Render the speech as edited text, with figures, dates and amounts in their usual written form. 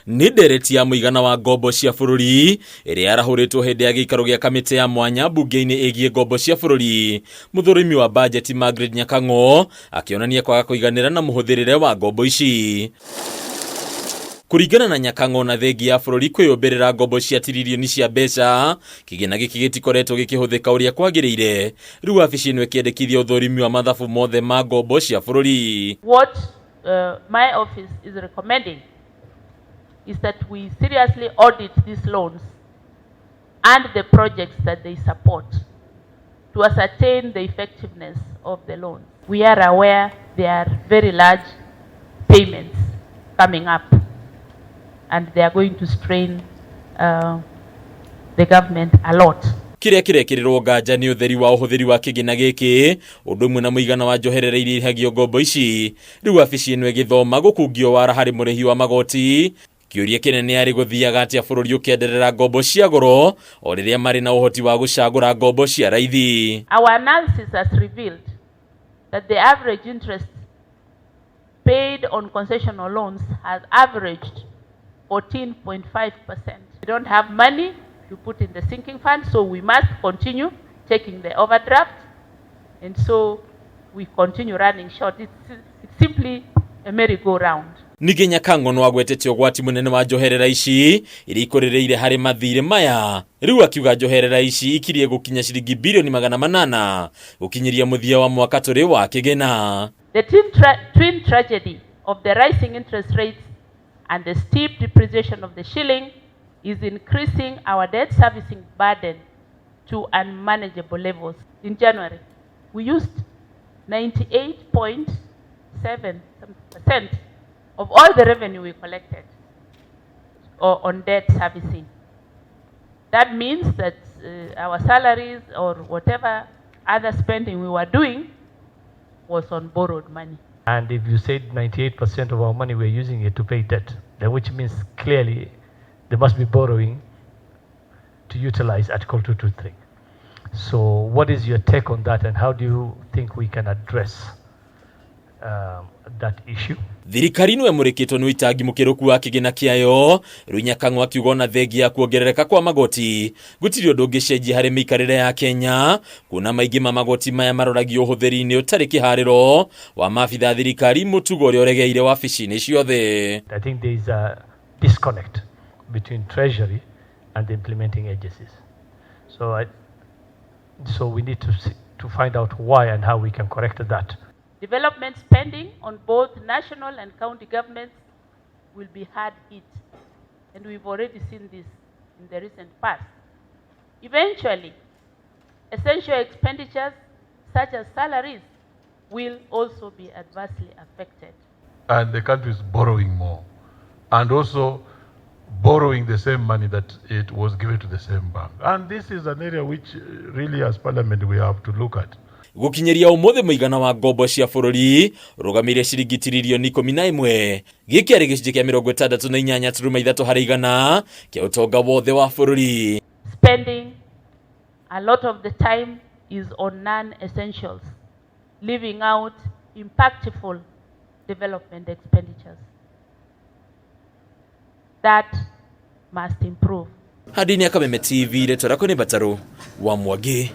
Nĩ ndereti ya mũigana wa ngombo cia bũrũri ĩrĩa yarahũrĩtwo hĩndĩ ya gĩikaro gĩa kamĩtĩ ya mwanya mbunge-inĩ ĩgiĩ ngombo cia bũrũri. Mũthũrimi wa bajeti Margaret Nyakang'o akĩonania kwaga kũiganĩra na mũhũthĩrĩre wa ngombo ici. Kũringana na Nyakang'o na thengi ya bũrũri kwĩyũmbĩrĩra ngombo cia tiririoni cia mbeca, kĩgĩna gĩkĩ gĩtikoretwo gĩkĩhũthĩka ũrĩa kwagĩrĩire. Rĩu wabici ĩno ĩkĩendekithia ũthũrimi wa mathabu mothe ma ngombo cia bũrũri. What my office is recommending is that we seriously audit these loans and the projects that they support to ascertain the effectiveness of the loans. We are aware there are very large payments coming up and they are going to strain the government a lot. Kĩrĩa kĩrekĩrĩrwo nganja nĩ ũtheri wa ũhũthĩri wa kĩgĩna gĩkĩ, ũndũ ũmwe na mũigana wa njoherera iria irĩhagio ngombo ici. Rĩu wabici ĩno ĩgĩthoma gũkungio wara harĩ mũrĩhi wa magoti. Kĩũria kĩnene arĩ gũthiaga atĩa bũrũri ũkĩenderera ngombo cia goro o rĩrĩa marĩ na ũhoti wa gũcagũra ngombo cia raithi. Our analysis has revealed that the average interest paid on concessional loans has averaged 14.5%. We don't have money to put in the sinking fund, so we must continue taking the overdraft, and so we continue running short. It's simply a merry-go-round. Ningĩ Nyakang'o no agwetete ũgwati mũnene wa njoherera ici iria ikũrĩrĩire harĩ mathirĩ maya. Rĩu akiuga njoherera ici ikirie gũkinya ciringi birioni 800 gũkinyĩria mũthia wa mwaka tũrĩ wa kĩgĩna. The twin tragedy of the rising interest rates and the steep depreciation of the shilling is increasing our debt servicing burden to unmanageable levels. In January, we used 98.7% of all the revenue we collected on debt servicing. That means that our salaries or whatever other spending we were doing was on borrowed money. And if you said 98% of our money we're using it to pay debt, then which means clearly they must be borrowing to utilize Article 223. So what is your take on that, and how do you think we can address that issue? Thirikari no ĩmũrĩkĩtwo nĩ ũitangi mũkĩrũku wa kĩgĩna kĩayo. Rĩu Nyakang'o akiuga ona thengia ya kuongerereka kwa magoti gũtirĩ ũndũ ũngĩcenjia harĩ mĩikarĩre ya Kenya, kuona maingĩ ma magoti maya maroragio ũhũthĩri-inĩ ũtarĩ kĩharĩro wa maabitha a thirikari, mũtugo ũrĩa ũregeire wabici-inĩ ciothe. I think there is a disconnect between Treasury and the implementing agencies. So we need to find out why and how we can correct that. Development spending on both national and county governments will be hard hit, and we've already seen this in the recent past. Eventually, essential expenditures such as salaries will also be adversely affected. And the country is borrowing more, and also borrowing the same money that it was given to the same bank. And this is an area which really as Parliament we have to look at. Gũkinyĩria ũmũthĩ mũigana wa ngombo cia bũrũri ũrũgamĩire ciringi tiririoni 11, gĩkĩ arĩ gĩcunjĩ kĩa 68.3% kĩa ũtonga wothe wa bũrũri. Spending a lot of the time is on non-essentials, leaving out impactful development expenditures. That must improve. Handini ya Kameme TV, rĩtwa rĩakwa nĩ Batarũ wa Mwangi.